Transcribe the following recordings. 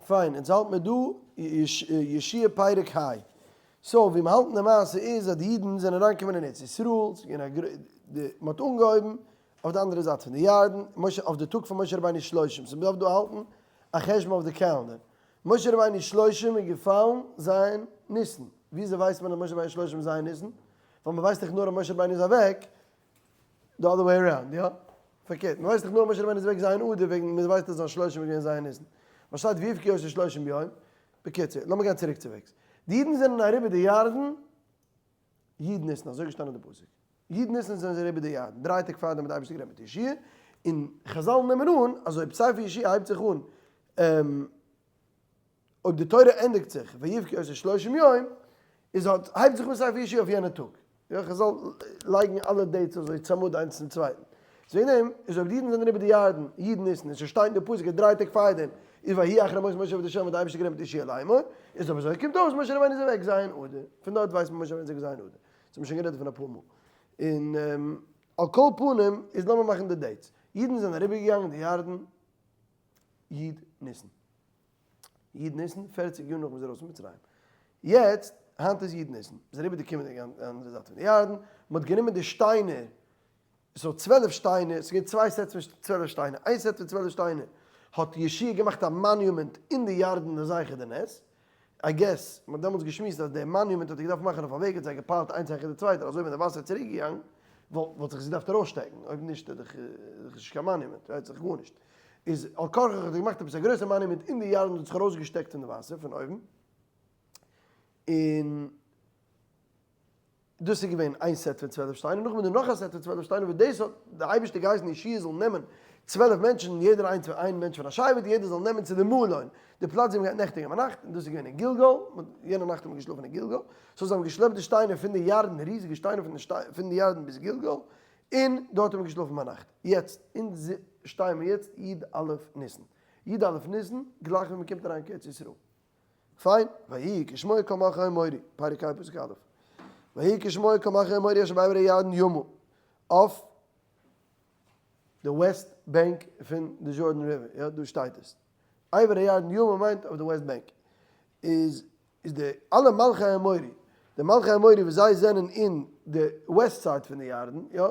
פיין, אונז האלט מיר דא יהושע פרק ה'. so ווי מ'האלט אין די מעשה איז אז די אידן זענען אריינגעקומען אין ארץ ישראל, ס'איז געווען א גר די מ'האט אנגעהויבן אויף די אנדערע זייט פון די ירדן, משה אויף די טאג פון משה רבינו שלושים, so מ'דארף דא האלטן א חשבון אויף די calendar. משה רבינו שלושים איז געפאלן ז' ניסן. וויאזוי ווייסט מען אז משה רבינו שלושים איז ז' ניסן? ווייל מ'ווייסט דאך נאר אז משה רבינו איז אוועק the other way around, יא? פארקערט, מ'ווייסט דאך נאר משה רבינו איז אוועק ז' אדר וועגן מ'ווייסט אז זיין שלושים איז געווען ז' ניסן. ווייל שטייט ויבכו אותו שלושים יום. בקיצור, לאמיר גיין צוריק צו וועגס. די אידן זענען אריבער די ירדן י' ניסן, אזוי געשטאנען אין די פסוק. י' ניסן זענען זיי אריבער די ירדן, דריי טעג פארדעם האט די אייבערשטער גערעדט מיט יהושע, און חזל נעמען אן אז אויב ספר יהושע הייבט זיך אן אויב די תורה ענדיגט זיך ויבכו אותו שלושים יום, איז האט הייבט זיך אן ספר יהושע אויף יענע טאג. יא חזל לייגן אלע dates אזוי צמוד איינס צום צווייטן. איז וועגן דעם איז אויב די אידן זענען אריבער די ירדן, י' ניסן, און ס'שטייט אין די פסוק אז דריי טעג פארדעם איז ויהי אחרי מות משה עבד ה' האט די אייבערשטער גערעדט מיט יהושע לאמור, איז אויב אזוי קומט אויס משה רבינו איז אוועק ז' אדר. פון דארט ווייסט מען משה רבינו איז אוועק ז' אדר. דאס האט מען שוין גערעדט דערפון אפאר מאל. און על כל פנים איז לאמיר מאכן די dates. אידן זענען אריבערגעגאנגען די ירדן י' ניסן. י' ניסן, פערציג יאר נאך מ'איז ארויס פון מצרים. יעצט, היינט איז י' ניסן, מ'איז אריבער די קומענדיגע אנדערע זייט פון די ירדן, מ'האט גענומען די שטיינער, so 12 שטיינער, ס'איז געווען צוויי sets פון 12 שטיינער, איין set פון 12 שטיינער האט יהושע געמאכט א monument אין די ירדן לזכר די נס, I guess, מ'האט דעמאלטס געשמועסט אז די monument האט ער געדארפט מאכן אויף א וועג האט זיי געפיילט איינס העכער די צווייטע אזוי ווען די וואסער איז צוריק געגאנגען וואלט זיך עס געדארפט ארויסשטעקן, אויב נישט איז דאך נישט קיין monument, רייט זיך גארנישט. איז על כרחך האט ער געמאכט עפעס א גרויסע monument אין די ירדן וואס האט זיך ארויסגעשטעקט פון די וואסער פון אויבן, און דאס איז געווען איין set פון 12 שטיינער, נאכדעם איז דא נאך א set פון 12 שטיינער וואס דאס האט די אייבערשטער געהייסן יהושע זאל נעמען 12 מענטשן, יעדער איינס פון איין מענטש פון א שבט, יעדער זאל נעמען צו די מלון, די פלאץ ווי מען גייט נעכטיגן ביינאכט, און דאס איז געווען אין גלגל, יענע נאכט האט מען געשלאפן אין גלגל, so זיי האבן געשלעפט די שטיינער פון די ירדן, ריזיגע שטיינער פון די ירדן ביז גלגל, און דארט האט מען געשלאפן ביינאכט. יעצט, אונז שטייען מיר יעצט י א ניסן. י א ניסן, גלייך ווען מען קומט אריין קיין ארץ ישראל. פיין, ויהי כשמוע כל מלכי האמורי, פרק ה' פסוק א', ויהי כשמוע כל מלכי האמורי אשר בעבר הירדן ימה, אויף די west bank פון די Jordan River, יא דא שטייט עס, עבר הירדן ימה מיינט אויף די west bank, איז איז די אלע מלכי האמורי, די מלכי האמורי וואס זיי זענען אין די west side פון די ירדן, יא,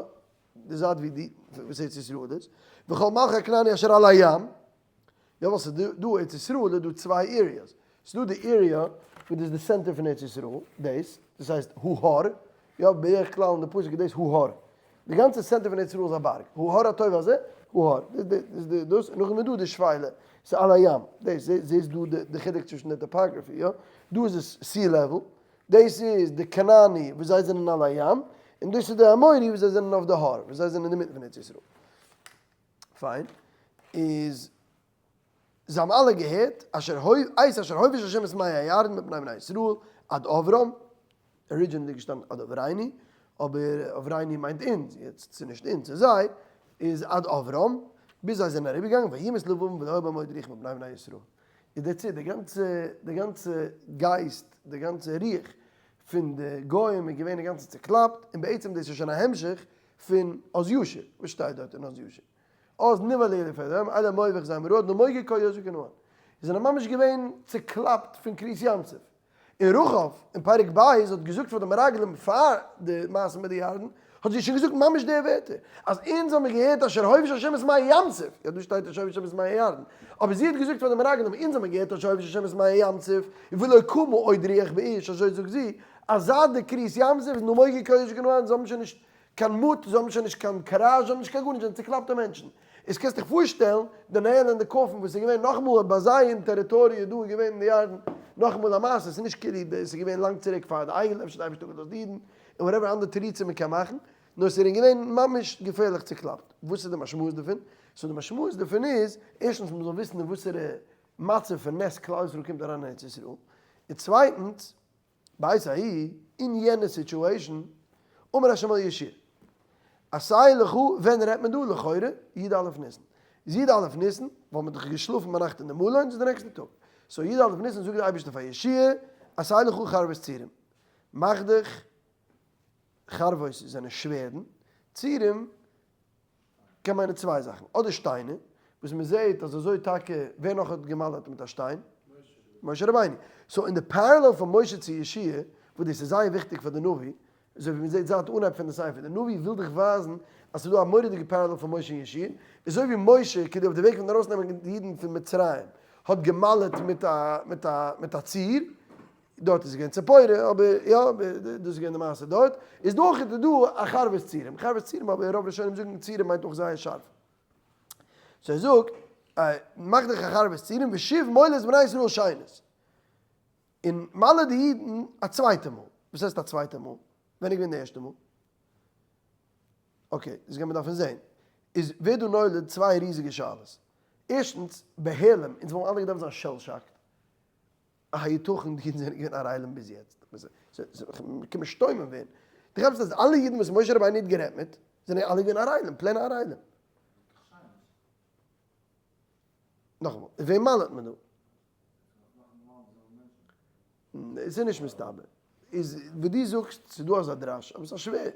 די זייט ווי די וואס ארץ ישראל איז, וכל מלכי הכנעני אשר על הים, יא ווייל ס'איז דא דא ארץ ישראל איז דא צוויי areas, ס'איז דא די area וואס דאס איז די center פון ארץ ישראל, דאס, דאס הייסט ההר, יא בדרך כלל אין די פסוק איז דאס ההר, די גאנצע center פון ארץ ישראל איז א בארג, ההר הטוב הזה, ההר, דאס איז די דאס, און נאכדעם איז דא די שפלה, ס'איז על הים, דאס, זעסט דא די חילוק צווישן די topography, יא, דא איז עס sea level, דאס איז די כנעני וואס זיי זענען על הים, און דאס איז די אמורי וואס זיי זענען אויף די הר, וואס זיי זענען אינדערמיטן פון ארץ ישראל. פיין, איז זיי האבן אלע געהערט, אשר הוי, את אשר הוביש השם את מי הירדן מפני בני ישראל עד עברם, originally געשטאנען עד עברנו, אבער עברנו מיינט אונז, יעצט ס'איז נישט אונז ס'איז זיי, איז עד עברם, ביז זיי זענען אריבערגעגאנגען, וימס לבבם ולא היה בם עוד רוח מפני בני ישראל. איז דערצו די גאנצע, די גאנצע גייסט, די גאנצע רוח פון די גוים איז געווען אינגאנצן צוקלאפט, און בעצם דאס איז שוין א המשך פון אז ישיר, וואס שטייט דארט אין אז ישיר? אז נבהלו אלופי אדום, אלה מואב אחוזי מרעד, נמוגו כל יושבי כנען. זיי זענען ממש געווען צוקלאפט פון קריעת ים סוף. און רחב אין פרק ב' האט געזאגט פאר די מרגלים פאר די מעשה מיט די ירדן, האט זי שוין געזאגט ממש די ווערטער, אז אונז האבן מיר געהערט אשר הוביש השם את מי ים סוף, יא דא שטייט אשר הוביש השם את מי הירדן, אבער זי האט געזאגט פאר די מרגלים אונז האבן מיר געהערט אשר הוביש השם את מי ים סוף, ולא קמה עוד רוח באיש, אזוי זאגט זי, אז זייט די קריעת ים סוף איז נמוגו כל יושבי כנען, זיי האבן שוין נישט קיין מוט, זיי האבן שוין נישט קיין courage, זיי האבן נישט קיין גארנישט, זיי זענען צוקלאפטע מענטשן. איז קענסט דיך פארשטעלן די nail in the coffin וואס איז געווען נאכאמאל ביי זיי אין טעריטאריע דא איז געווען אין די ירדן נאכאמאל א מעשה, ס'איז נישט כאילו עס איז געווען לאנג צוריק פאר די עגל, אפשר האט די אייבערשטער אפגעלאזט די אידן, און whatever אנדערע תירוצים מען קען מאכן, נאר עס איז געווען ממש געפערליך צוקלאפט. וואס איז די משמעות דערפון? so די משמעות דערפון איז, ערשטנס מען זאל וויסן אין וואסערע מצב פון נס כלל ישראל קומט אריין אין ארץ ישראל, און צווייטנס, בעת ההיא, אין יענע situation, אמר השם אל יהושע, עשה לך, ווען רעדט מען דא? לכאורה, י א ניסן. איז י א ניסן, ווייל מען האט דאך געשלאפן ביינאכט אין די מלון, ס'איז די נעקסטע טאג. so י א ניסן זאגט דער אייבערשטער פאר יהושע, עשה לך חרבות צורים, מאך דיך, חרבות זענען שווערדן, צורים קען מיינען צוויי זאכן, אדער שטיינער, וואס מען זעט אז אזוי טאקע, ווער נאך האט געמל'עט מיט א שטיין? משה רבינו. so אין די parallel פון משה צו יהושע, וואס דאס איז זייער וויכטיג פאר די נביא, אזוי ווי מען זעט זייט אנהייב פון די ספר, די נביא וויל דיך ווייזן אז ס'איז דא א מורא'דיגע parallel פון משה און יהושע, אזוי ווי משה כדי אויף די וועג פון ארויסנעמען די אידן פון מצרים האט גע'מל'ט מיט א מיט א מיט א צור, דארט איז געווען ציפורה, אבער יא, דאס איז געווען די מעשה דארט, איז דא אויך איז דא א חרבות צורים, חרבות צורים אבער רוב ראשונים זאגן צורים מיינט אויך זייער שארף. so ער זאגט, מאך דיך א חרבות צורים ושוב מול את בני ישראל שנית. און מל'ע די אידן א צווייטע מאל. וואס הייסט א צווייטע מאל? ווען איז געווען די ערשטע מאל? okay, דאס גיימיר דארפן זעהן. איז ווערט דא נולד צוויי ריזיגע שאלות. ערשטנס, בהעלם, אונז וואלטן אלע געדארפט זיין shell shocked. היתכן די אידן זענען געווען ערלים ביז יעצט? מ'קען משתומם ווערן. דו כאפסט אז אלע אידן וואס משה רבינו האט גערעדט מיט, זענען אלע געווען ערלים, plain ערלים. נאכאמאל, וועם מל'עט מען דא? עס איז נישט מסתבר. איז ווי דו זאגסט, ס'איז דא אזא דרש, אבער ס'איז שווער.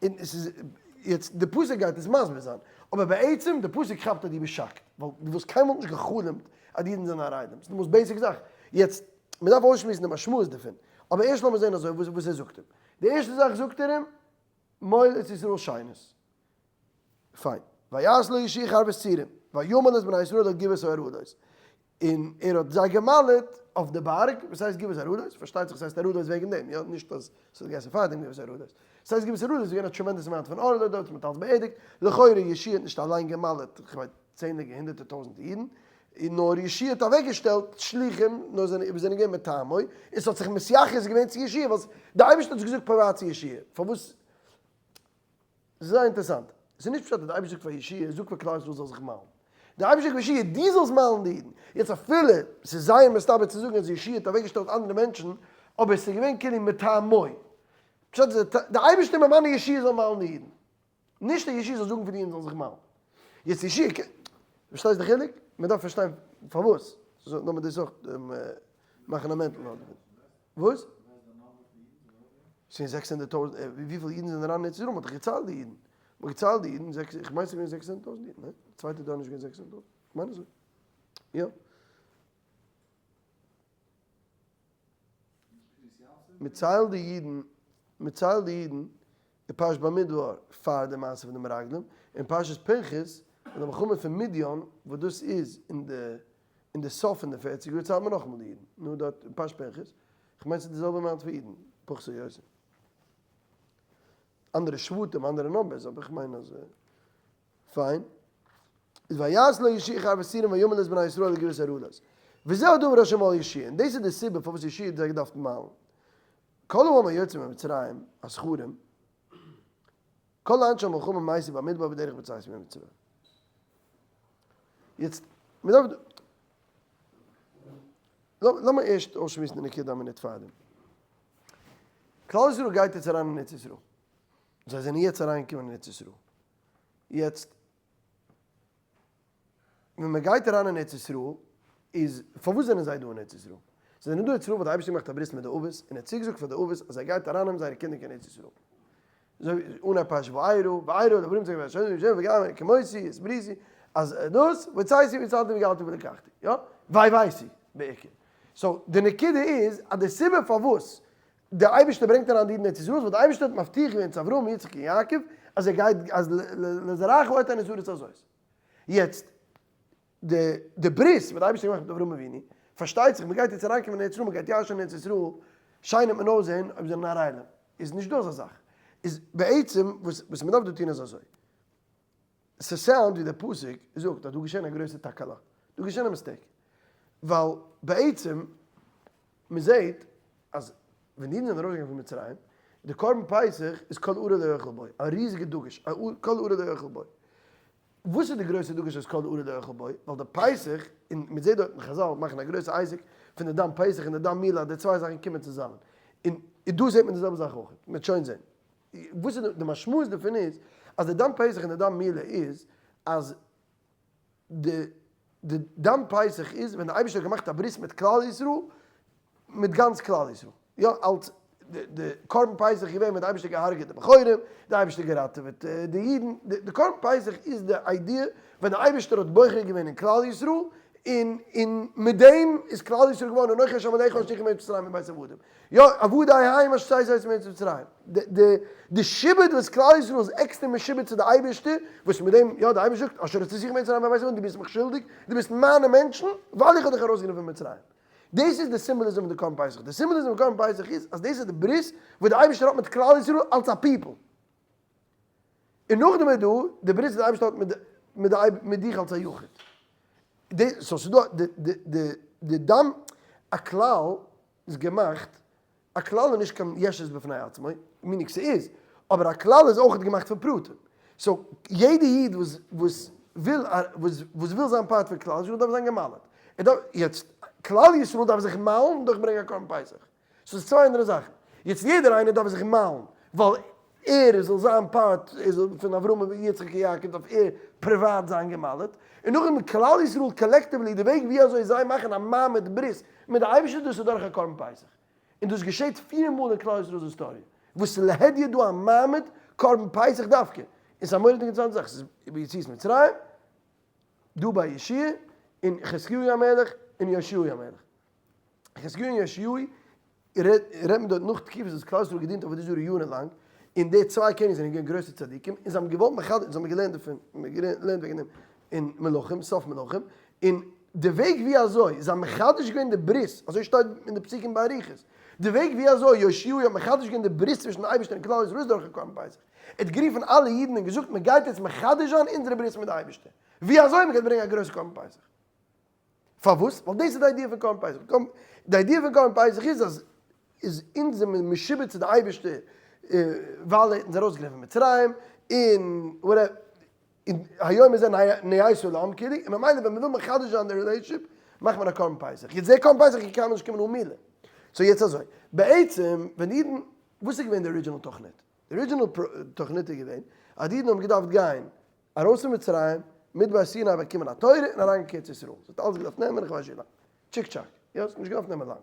און עס איז, יעצט די פסוק גייט עס מסביר זיין. אבער בעצם, די פסוק כאפט אז דו ביסט shocked. ווייל דו וואלסט קיינמאל נישט גע'חלומ'ט אז די אידן זענען ערלים. ס'איז די most basic זאך. יעצט, מ'דארף אויסשמועסן די משמעות דערפון. אבער ערשט לאמיר זען אזוי וואס ער זאגט אים. די ערשטע זאך זאגט ער אים, מול את ישראל שנית. פיין. ויעש לו יהושע חרבות צורים, וימל את בני ישראל אל גבעת הארלות. און ער האט זיי געמל'עט אויף די בארג, וואס הייסט גבעת הארלות, פארשטייט זיך ס'הייסט ארלות וועגן דעם, יא, נישט אז ס'האט געהייסן פארדעם גבעת הארלות. ס'הייסט גבעת הארלות איז געווען א tremendous amount פון ערלה דארט, מ'האט אלס באערדיגט, לכאורה יהושע האט נישט אליין געמל'עט, כ'מיין צענדליגע הונדערטער טויזענטער אידן, נאר יהושע האט אוועקגעשטעלט שלוחים, נאר זענען וואס זענען געווען מטעמו, און ס'האט זיך מתייחס געווען צו יהושע, ווייל די אייבערשטער האט עס געזאגט פריוואט צו יהושע, פארוואס? ס'איז זייער אינטערעסאנט. ס'איז נישט פשט אז די אייבערשטער זאגט פאר יהושע, זאג פאר כלל ישראל זאל זיך מל'ן. די אייבערשטער זאגט פאר יהושע, דו זאלסט מל'ן די אידן. יעצט אפילו ס'איז זייער מסתבר צו זאגן אז יהושע האט אוועקגעשטעלט אנדערע מענטשן, אבער ס'איז געווען כאילו מטעמו. פשט איז, די אייבערשטער ממנה יהושע זאל מל'ן די אידן. נישט אז יהושע זאל זאגן פאר די אידן זאלן זיך מל'ן. יעצט יהושע קען, פארשטייסט די חילוק? מען דארף פארשטיין פארוואס. לאמיר דאס אויך מאכן א mental note דערפון. וואס? ס'איז 600 טויזנט, וויפיל אידן זענען אריין אין ארץ ישראל? מ'האט דאך געציילט די אידן. מ'האט געציילט די אידן, זעקס, איך מיין ס'איז געווען 600 טויזנט אידן, ניין? צווייטע דור נישט געווען 600 טויזנט? כ'מיין אזוי. יא. מ'ציילט די אידן, מ'ציילט די אידן אין פרשת במדבר פאר די מעשה פון די מרגלים, אין פרשת פנחס, און די מלחמה פון מדיין, וואס דאס איז אין די אין די סוף פון די פערציג יאר ציילט מען נאכאמאל די אידן, נו דארט אין פרשת פנחס, כ'מיין ס'איז די זעלבע amount פון אידן, פחות או יותר. אנדערע שבטים, אנדערע numbers, אבער כ'מיין אז פיין. איז ויעש לו יהושע חרבות צורים וימל את בני ישראל אל גבעת הארלות. וזה הדבר אשר מל יהושע, און דאס איז די סיבה פארוואס יהושע האט זיי געדארפט מל'ן. כל העם היוצאים ממצרים, הזכרים, כל אנשי המלחמה מתו במדבר בדרך בצאת ממצרים. יעצט, מען דארף, לאמיר ערשט אויסשמועסן די נקודה א מינוט פארדעם. כלל ישראל גייט יעצט אריין אין ארץ ישראל. זיי זענען יעצט אריינגעקומען אין ארץ ישראל. יעצט, ווען מען גייט אריין אין ארץ ישראל, איז פארוואס זענען זיי דא אין ארץ ישראל? זיי זענען דא אין ארץ ישראל ווייל דער אייבערשטער האט געמאכט א ברית מיט די אבות, און ער האט צוגעזאגט פאר די אבות אז ער גייט ארייננעמען זייערע קינדער קיין ארץ ישראל. אזוי ווי אנהייב פרשת וארא, וארא אל אברהם יצחק ויעקב יוסף וגם כמותי את בריתי, אז דאס, והוצאתי והצלתי וגאלתי ולקחתי, יא? והבאתי בעיקר. so די נקודה איז אז די סיבה פארוואס דער אייבערשטער ברענגט אריין די אידן אין ארץ ישראל איז ווייל דער אייבערשטער האט מבטיח געווען צו אברהם יצחק און יעקב אז ער גייט אז לזרעך אתן את הארץ הזאת. יעצט די די ברית וואס די אייבערשטער האט געמאכט מיט אברהם אבינו, פארשטייט זיך מ'גייט יעצט אריינקומען אין ארץ ישראל, מ'גייט ירש'ען ארץ ישראל, שיין וועט מען אויסזען אויב זענען ערלים, איז נישט דא אזא זאך. איז בעצם וואס וואס מ'דארף דא טון איז אזוי, ס' sound ווי דער פסוק זאגט אז דא געשען א גרויסע תקלה, דא געשען א mistake, ווייל בעצם מ'זעט אז ווען די אידן זענען ארויסגעגאנגען פון מצרים, די קרבן פסח איז כל ערל לא יאכל בו, א ריזיגע דגוש, כל ערל לא יאכל בו. וואס איז די גרויסע דגוש אז כל ערל לא יאכל בו? ווייל די פסח, און מען זעט דארט אין חזל מאכן א גרויסע עסק פון די דם פסח און די דם מילה אז די צוויי זאכן קומען צוזאמען. און דא זעט מען די זעלבע זאך אויך, מען וועט שוין זען. וואס איז די משמעות דערפון איז, אז די דם פסח און די דם מילה איז, אז די די דם פסח איז ווען די אייבערשטער האט געמאכט א ברית מיט כלל ישראל, מיט גאנץ כלל ישראל, יא, אלס די די קרבן פסח איז געווען ווען די אייבערשטער געהארגעט די בכורים, די אייבערשטער געראטעוועט די אידן, די קרבן פסח איז די idea ווען די אייבערשטער האט בוחר געווען אין כלל ישראל. און און מיט דעם איז כלל ישראל געווארן אנכי השם אלקיך אשר הוצאתיך מארץ מצרים מבית עבדים. יא, עבדי הם אשר הוצאתי מארץ מצרים. די די די שעבוד וואס כלל ישראל איז עקסטער משועבד צו די אייבערשטער, וואס מיט דעם, יא, די אייבערשטער זאגט, אשר הוצאתיך ממצרים מבית עבדים, דו ביסט מיך שולדיג, דו ביסט מיינע מענטשן, ווייל איך האב דיך ארויסגענומען פון מצרים. דאס איז די symbolism פון די קרבן פסח. די symbolism פון קרבן פסח איז אז דאס איז די ברית וואס די אייבערשטער האט מיט כלל ישראל אלס א people. און נאכדעם איז דא די ברית וואס די אייבערשטער האט מיט די מיט דיך אלס א יחיד. די so ס'איז דא די די די די דם א כלל איז געמאכט, א כלל איז נישט קיין ישות בפני עצמו, meaning ס'איז, אבער א כלל איז אויך געמאכט פון פרטים. so יעדע איד וואס וואס וויל וואס וואס וויל זיין part פון כלל ישראל דארף זיין גע'מל'ט. ער דארף יעצט כלל ישראל דארף זיך מל'ן דורך ברענגען א קרבן פסח. ס'איז צוויי אנדערע זאכן. יעצט יעדער איינער דארף זיך מל'ן, ווייל ער זאל זיין part פון אברהם אבינו יצחק און יעקב דארף ער פריוואט זיין גע'מל'ט, און נאכדעם כלל ישראל collectively די וועג ווי אזוי זיי מאכן א מעמד ברית מיט די אייבערשטער דאס איז דורך א קרבן פסח. און דאס געשעט פיר מאל אין כלל ישראל'ס היסטאריע, וואס איז להדיא דא א מעמד קרבן פסח דווקא, און ס'איז א מורא'דיגע אינטערעסאנטע זאך, ס'איז ביציאת מצרים, דא ביי יהושע, און חזקיהו המלך, און יאשיהו המלך. חזקיהו און יאשיהו רעדט מען דארט נאך תקופות וואס כלל ישראל האט געדינט עבודה זרה יארן לאנג, און די צוויי קעניגן זענען געווען גרויסע צדיקים, און זיי האבן געוואלט מחדש, זיי האבן געלערנט דערפון, מען לערנט וועגן דעם אין מלכים, סוף מלכים, און די וועג ווי אזוי זיי האבן מחדש געווען די ברית, אזוי שטייט אין די פסוקים באריכות, די וועג ווי אזוי יאשיהו האט מחדש געווען די ברית צווישן די אייבערשטער און כלל ישראל איז דורכן קרבן פסח, ער האט גערופן אלע אידן און געזאגט מען גייט יעצט מחדש זיין אונזערע ברית מיט די אייבערשטער, ווי אזוי מען גייט ברענגען א גרויסע קרבן פסח. פארוואס? ווייל דאס איז די idea פון קרבן פסח. די idea פון קרבן פסח איז אז איז אונז זעמיר משועבד צו די אייבערשטער ווייל ער האט אונז ארויסגענומען פון מצרים, און whatever, און היום הזה נהיית לעם כאילו, און ממילא ווען מ'וויל מחדש זיין די relationship מאכט מען א קרבן פסח. יעצט דער קרבן פסח קען קיינמאל נישט קומען אן מילה. so יעצט אזוי, בעצם ווען אידן, וואס איז געווען די original תוכנית? די original תוכנית איז געווען אז די אידן האבן געדארפט גיין ארויס פון מצרים, מדבר סיני באקומען א תורה און אריין קיין ארץ ישראל. ס'האט אלעס געדארפט נעמען איך ווייס נישט ווי לאנג. צ'יק צ'אק. יא, ס'האט נישט געדארפט נעמען לאנג.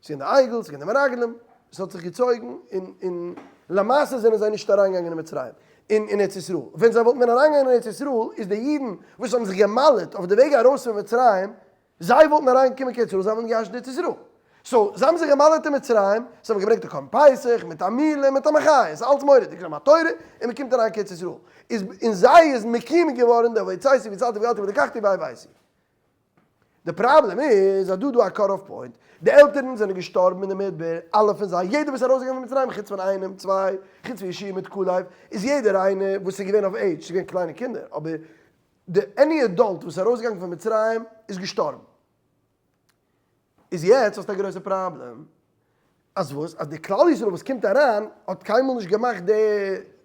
ס'איז געווען די עגל, ס'איז געווען די מרגלים, ס'האט זיך געצויגן, און און למעשה זענען זיי נישט אריינגעגאנגען אין מצרים, אין אין ארץ ישראל. ווען זיי וואלטן ווען אריינגעגאנגען אין ארץ ישראל, איז די אידן וואס האבן זיך גע'מל'ט אויף די וועג ארויס פון מצרים, זיי וואלטן אריין געקומען קיין ארץ ישראל, זיי וואלטן געירשנט ארץ ישראל. so, זיי האבן זיך גע'מל'ט אין מצרים, זיי האבן געברענגט א קרבן פסח, מיט א מילה, מיט א מחיה, ס'איז אלץ מורא'דיג, זיי האבן א תורה, און מ'קומט אריין קיין ארץ ישראל. איז אין זיי איז מקים געווארן דער והוצאתי והצלתי וגאלתי ולקחתי והבאתי. די פראבלעם איז אז דא דא א cut off point, די עלטערן זענען געשטארבן אין די מדבר, אלע פון זיי, יעדער וואס איז ארויסגעגאנגען פון מצרים חוץ פון איינעם, צוויי, חוץ פון יהושע מיט כלב, איז יעדער איינער וואס איז געווען אויף עידזש, ס'איז געווען קליינע קינדער, אבער די any adult וואס איז ארויסגעגאנגען פון מצרים איז געשטארבן. איז יעצט האסטו א גרויסע פראבלעם, אז וואס? אז די כלל ישראל וואס קומט אריין האט קיינמאל נישט געמאכט די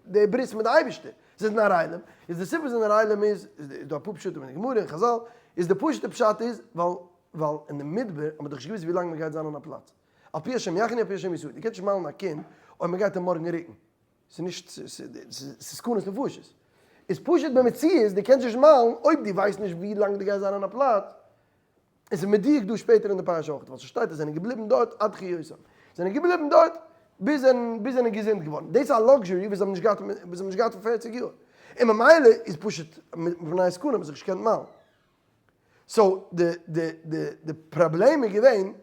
די ברית מיט די אייבערשטער, זיי זענען ערלים, איז די סיבה זיי זענען ערלים איז, איז דא אפאר פשטים אין די גמרא און חזל, איז די פשוטע פשט איז ווייל ווייל אין די מדבר האט מען דאך נישט געוואוסט ווי לאנג מען גייט זיין אין א פלאץ, על פי השם יחנו על פי השם יסעו, דו קענסט נישט מל'ן א קינד אויב מען גייט אים מארגן רוקן. ס'איז נישט, ס'איז סכנת נפשות. איז פשוט במציאות, דו קענסט נישט מל'ן אויב דו ווייסט נישט ווי לאנג דו גייסט זיין אין א פלאץ. עס איז מדויק דא שפעטער אין די פרשה אויך, ווייל ס'שטייט אז זיי זענען געבליבן דארט עד חיותם. זיי זענען געבליבן דארט ביז זיי ביז זענען געזונט געווארן. דאס איז א luxury וואס זיי האבן נישט געהאט וואס זיי האבן נישט געהאט פאר פערציג יאר. און ממילא איז פשוט מפני סכנה האט מען זיך נישט געקענט מל'ן. so די די די די פראבלעם איז געווען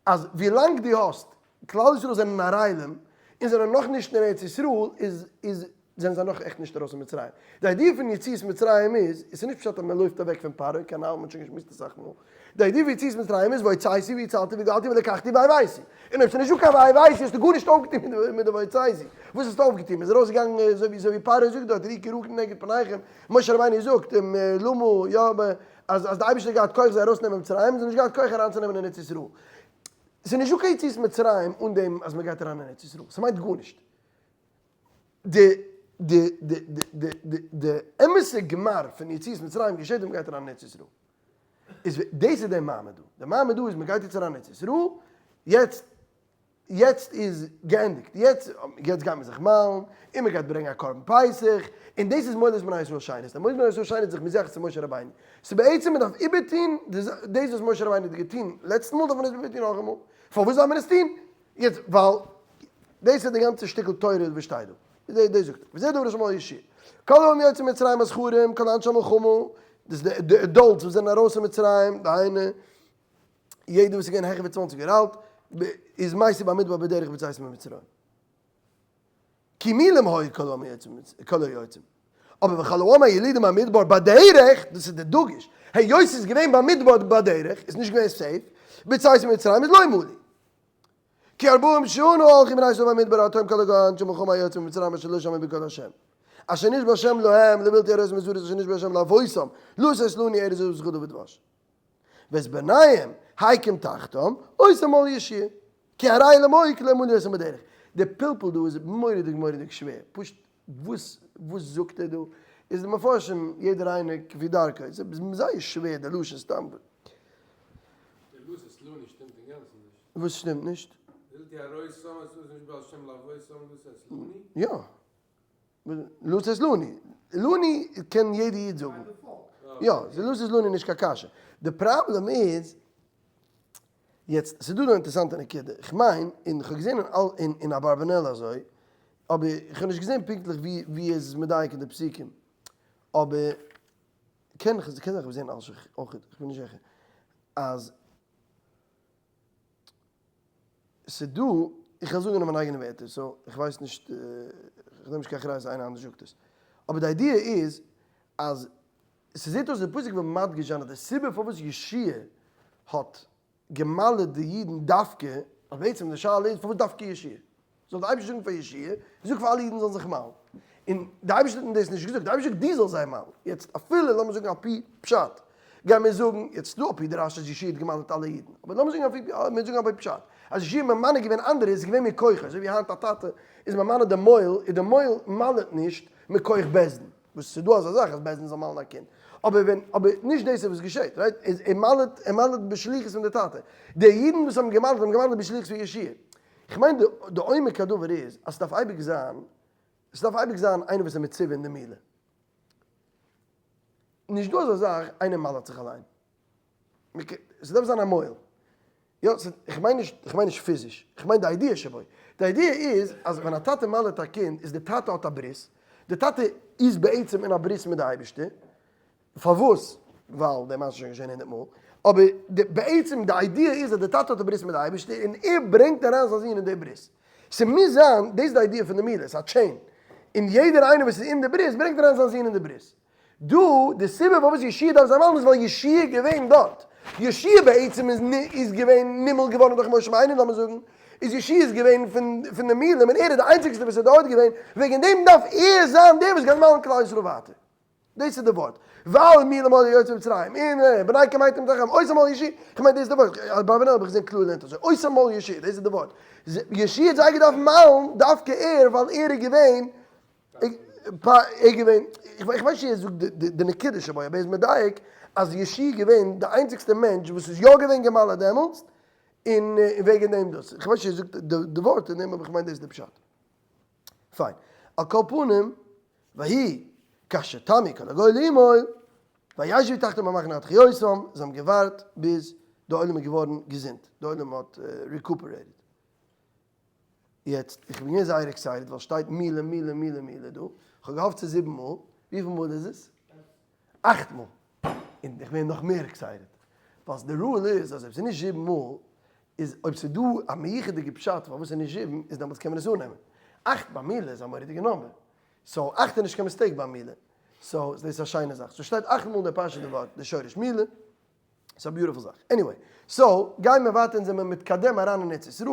אז ווילאנג דו האסט כלל ישראל זענען ערלים און זענען נאך נישט אין ארץ ישראל איז איז זענען זיי נאך עכט נישט ארויס פון מצרים. די idea פון יציאת מצרים איז, עס איז נישט פשט אז מען לויפט אוועק פון פרעה, כנ"ל מען האט שוין געשמועסט אסאך מאל. די idea פון יציאת מצרים איז והוצאתי והצלתי וגאלתי ולקחתי והבאתי. און אויב ס'איז נישטא קיין והבאתי האסטו גארנישט אויפגעטון מיט די והוצאתי. וואס האסטו אויפגעטון? מען איז ארויסגעגאנגען אזוי ווי אזוי ווי פרעה זאגט דארט ראו כי רעה נגד פניכם, משה רבינו זאגט למה יא אז אז די אייבערשטער האט געהאט כח זיי ארויסנעמען מצרים, זיי האבן נישט געהאט כח אריינצונעמען אין ארץ ישראל. ס'איז נישטא קיין יציאת מצרים אן דעם אז מ'גייט אריין אין ארץ ישראל, ס'מיינט גארנישט. די די די די די די די אמת'ע גמר פון יציאת מצרים געשעט ווען מ'גייט אריין אין ארץ ישראל. איז דאס איז די מעמד דא. די מעמד דא איז מ'גייט יעצט אריין אין ארץ ישראל, יעצט יעצט איז געענדיגט, יעצט יעצט גייט מען זיך מל'ן, און מען גייט ברענגען א קרבן פסח, און דאס איז מולדת בני ישראל שנית, די מולדת בני ישראל שנית איז זיך מזכר צו משה רבינו, ס'איז בעצם מען דארף איבערטוהן דאס וואס משה רבינו האט געטוהן לעצטן מאל דארף מען עס איבערטוהן נאכאמאל, פארוואס דארף מען עס טוהן יעצט, ווייל דאס איז די גאנצע שטיקל תורה וואס שטייט דא, דאס זאגט ער, וזה דבר השם אל יהושע, כל העם יוצאי מצרים הזכרים, כל אנשי המלחמה. דאס איז די adults וואס זענען ארויס פון מצרים, דהיינו יעדער וואס איז געווען העכער ווי צוואנציג יאר אלט, איז מתו במדבר בדרך בצאתם ממצרים. כי מולים היו כל העם כל היוצאים. אבער וכל העם הילידים במדבר בדרך, דאס איז די דגוש, היות ס'איז געווען במדבר בדרך, איז נישט געווען safe, בצאתם ממצרים איז לא מלו. כי ארבעים שנה הלכו בני ישראל במדבר עד תום כל הגוי אנשי מלחמה היוצאים ממצרים אשר לא שמעו בקול השם. אשר נשבע השם להם לבלתי הראותם את הארץ אשר נשבע השם לאבותם לתת לנו ארץ זבת חלב ודבש. ואת בניהם הקים תחתם אותם מל יהושע כי ערלים היו כי לא מלו אותם בדרך. די פלפול דא איז מורא'דיג מורא'דיג שווער, פשוט וואס וואס זאגט ער דא? איז די מפרשים יעדער איינער כפי דרכו, איז זייער שווער די לשון סתם. די לתת לנו שטימט אינגאנצן נישט. וואס שטימט נישט? בלתי הראותם את הארץ נשבע השם לאבותם לתת לנו? יא. לתת לנו. לנו קען יעדע איד זאגן. יא, לתת לנו איז נישט קיין קשיא. די פראבלעם איז, יעצט, ס'איז דא דא אינטערעסאנטע נקודה, כ'מיין, און כ'האב געזען אין אברבנאל אזוי, אבער איך האב נישט געזען פונקטליך ווי ער איז מדייק אין די פסוקים, אבער קען זיין איך האב געזען אלשיך אויך, איך בין נישט זיכער, אז ס'דא, איך וועל זאגן אין מיינע אייגענע ווערטער, so איך ווייס נישט, איך נעם נישט קיין אחריות אז איינער אנדערש זאגט עס, אבער די idea איז אז ס'זעט אויס די פסוק וויל מדגיש זיין אז די סיבה פארוואס יהושע האט געמל'עט די אידן דווקא, אז בעצם די שאלה איז פארוואס דווקא יהושע? זאל די אייבערשטער זאגן פאר יהושע, זאג פאר אלע אידן זאלן זיך מל'ן. און די אייבערשטער האט אים דאס נישט געזאגט, די אייבערשטער זאגט דו זאלסט זיי מל'ן. יעצט אפילו לאמיר זאגן על פי פשט, גייען מיר זאגן, יעצט דא על פי דרש אז יהושע האט געמל'ט אלע אידן, אבער לאמיר זאגן על פי, מיר זאגן על פי פשט, אז יהושע האט ממנה געווען אנדערע איז געווען מכוחו, אזוי ווי היינט א טאטע איז ממנה די מוהל, איז די מוהל מל'ט נישט מכח בית דין, וואס ס'איז דא אזא זאך אז בית דין זאל מל'ן א קינד, אבער ווען, אבער נישט דאס איז וואס געשעט, right? איז ער מל'ט, ער מל'ט בשליחות פון די טאטע. די אידן וואס האבן געמל'ט האבן געמל'ט בשליחות פון יהושע. כ'מיין די עומק הדבר איז אז ס'דארף אייביג זיין, ס'דארף אייביג זיין איינער וואס איז מצווה אין די מילה. נישט דא אזא זאך איינער מל'ט זיך אליין. ס'דארף זיין א מוהל. יא, כ'מיין נישט, כ'מיין נישט פיזיש, כ'מיין די idea שבו. די idea איז אז ווען א טאטע מל'ט א קינד איז די טאטע האט א ברית, די טאטע איז בעצם אין א ברית מיט די אייבערשטער, פארוואס? ווייל די מעשה איז שוין געשען הונדערט מאל, אבער די בעצם די idea איז אז די טאטע האט א ברית מיט די אייבערשטער און ער ברענגט אריין זיין זון אין די ברית. ס'מוז זיין, דאס איז די idea פון די מילה, ס'איז א chain, און יעדער איינער וואס איז אין די ברית ברענגט אריין זיין זון אין די ברית. דא, די סיבה פארוואס יהושע דארף זיין מל'ן איז ווייל יהושע איז געווען דארט. יהושע בעצם איז איז געווען נימול געווארן דורך משה רבינו לאמיר זאגן, איז יהושע איז געווען פון פון די מולים און ער איז די איינציגסטע וואס איז דארט געווען, וועגן דעם דארף ער זיין דער וואס גייט מל'ן כלל ישראל ווייטער. דאס איז די ווארט. ווייל מולים היו יוצאי מצרים, און בני כמתים תחם, אותם מל יהושע, כ'מיין דאס איז די ווארט, אברבנאל האב איך געזען קלאר לערנט אזוי, אותם מל יהושע, דאס איז די ווארט. יהושע האט זיי געדארפט מל'ן דווקא ער, ווייל ער איז געווען, ער איז געווען, איך ווייס נישט צו ער זאגט די נקודה שבו, אבער ער איז מדייק אז יהושע איז געווען די איינציגסטע מענטש וואס איז יא געווען גע'מל'ט דעמאלטס, און וועגן דעם דאס. איך ווייס נישט צו ער זאגט די ווארט אין דעם, אבער איך מיין דאס איז די פשט. פיין. על כל פנים, ויהי כאשר תמו כל הגוי למול, וישבו תחתם במחנה עד חייותם, זיי האבן געווארט ביז די עולם איז געווארן געזונט, די עולם האט recuperated. יעצט, איך בין געווען זייער excited ווייל שטייט מילה מילה מילה מילה דא, איך האב געהאפט ס'איז זיבן מאל, וויפיל מאל איז עס? אכט מאל. און איך בין נאך מער excited, ווייל די rule איז אז אויב ס'איז נישט זיבן מאל, איז אויב ס'איז דא א מיוחד'דיגע פשט פארוואס ס'איז נישט זיבן, איז דעמאלטס קען מען עס אננעמען. אכט ביי מילה איז א מורא'דיגע number. so אכט איז נישט קיין mistake ביי מילה. so דאס איז א שיינע זאך. so שטייט אכט מאל אין די פרשה די ווארט די שורש מילה. ס'איז א beautiful זאך. anyway, so גייען מיר ווייטער אונז זעמיר מתקדם אריין אין ארץ ישראל.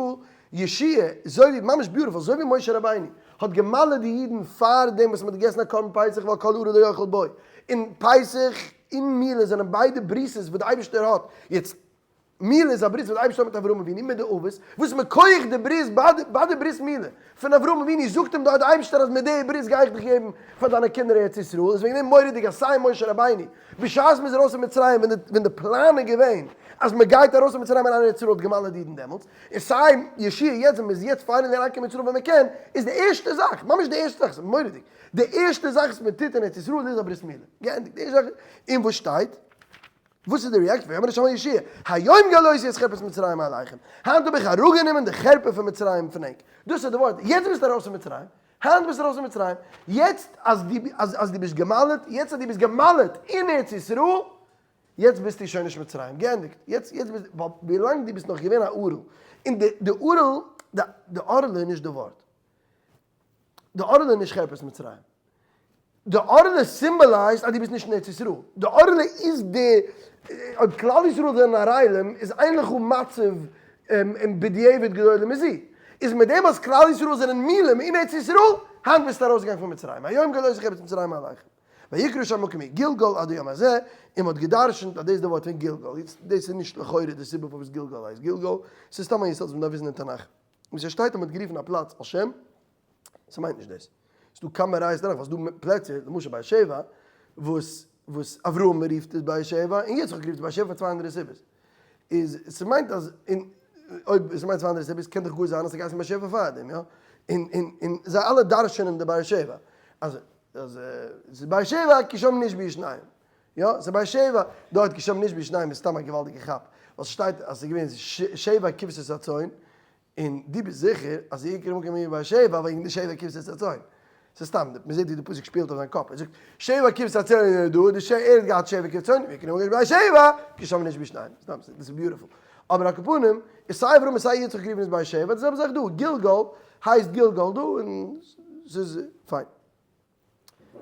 יהושע, אזוי ווי, ממש beautiful, אזוי ווי משה רבינו האט געמל'עט די אידן פאר דעם וואס מ'האט געגעסן א קרבן פסח ווייל כל ערל לא יאכל בו. און פסח און מילה זענען ביידע ברית'עס וואס די אייבערשטער האט. יעצט מילה איז א ברית וואס די אייבערשטער האט מיט אברהם אבינו מיט די אבות, וואס מכח די ברית ביי די ברית מילה פון אברהם אבינו זאגט אים דארט די אייבערשטער אז מיט די ברית גיי איך דיך געבן פאר דיינע קינדער ארץ ישראל, איז וועגן דעם מורא'דיג אז סיי משה רבינו בשעת מ'איז ארויס פון מצרים ווען די ווען די פלאן איז געווען אז מ'גייט ארויס פון מצרים אריין אין ארץ ישראל האט געמל'עט אידן דעמאלטס, און סיי יהושע יעצט ווען מ'איז יעצט finally אריינגעקומען אין ישראל ווען מ'קען, איז די ערשטע זאך, ממש די ערשטע זאך, ס'איז מורא'דיג, די ערשטע זאך וואס מ'טוט אין ארץ ישראל איז א ברית מילה, געענדיגט, די ערשטע זאך, און וואס שטייט? וואס איז די reaction? ויאמר ה' אל יהושע, היום גלותי את חרפת מצרים מעליכם, היינט האב איך אראפגענומען די חרפה פון מצרים פון ענק. דאס איז די ווארט, יעצט ביסטו ארויס פון מצרים, היינט ביסטו ארויס פון מצרים, יעצט אז דו אז אז דו ביסט גע'מל'ט, יעצט אז דו ביסט גע'מל'ט אין ארץ ישראל, יעצט ביסטו שוין נישט מצרים, געענדיגט, יעצט יעצט ביסט, ווייל ווילאנג דו ביסט נאך געווען א ערל, און די די ערל, די די ערלה איז נישט די ווארט, די ערלה איז נישט חרפת מצרים, די ערלה סימבאלייזט אז דו ביסט נישט אין ארץ ישראל, די ערלה איז די, אויב כלל ישראל זענען ערלים איז אין לך מצב בדיעבד גדולה מזו, איז מיט דעם אז כלל ישראל זענען מילים אין ארץ ישראל, היינט ביסטו ארויסגעגאנגען פון מצרים, היום גלות חרפת מצרים עליכם, ויקרא שם מקום גלגל עד היום הזה, און מ'האט גע'דרש'נט אז דאס איז די ווארט פון גלגל, יעצט דאס איז נישט לכאורה די סיבה פארוואס גלגל הייסט גלגל, ס'איז סתם א יסוד וואס מ'דארף וויסן אין תנך, וואס עס שטייט אז מ'האט גערופן א פלאץ על שם, ס'מיינט נישט דאס. ס'דא כמה ראיות דערויף אז ס'דא פלעצער, למשל באר שבע, וואס וואס אברהם רופט עס באר שבע און יצחק רופט עס באר שבע פאר צוויי אנדערע סיבות. איז ס'מיינט אז און אויב ס'מיינט צוויי אנדערע סיבות קען דאך גאר זיין אז ס'געהייסן באר שבע פארדעם, יא? און און און זיי אלע דרש'ענען די באר שבע. אז אז ס'איז באר שבע כי שם נשבו שניהם. יא, ס'איז באר שבע. דארט כי שם נשבו שניהם איז סתם א געוואלדיגע כאפ. ווייל ס'שטייט אז ס'איז געווען שבע כבשות הצאן. און דו ביסט זיכער אז ויקרא מקום ההוא באר שבע וועגן די שבע כבשות הצאן? ס'איז סתם, מ'זעט ווי די פסוק שפילט אויף זיין קאפ, ער זאגט שבע כבשות הצאן איז דא, די ש ער האט געהאט שבע כבשות הצאן, ויקרא מקום באר שבע, כי שם נשבו שניהם, סתם, דאס איז beautiful. אבער על כל פנים, איז סיי אברהם און סיי יצחק רופן עס באר שבע, די זעלבע זאך דא, גלגל הייסט גלגל דא און ס'איז פיין.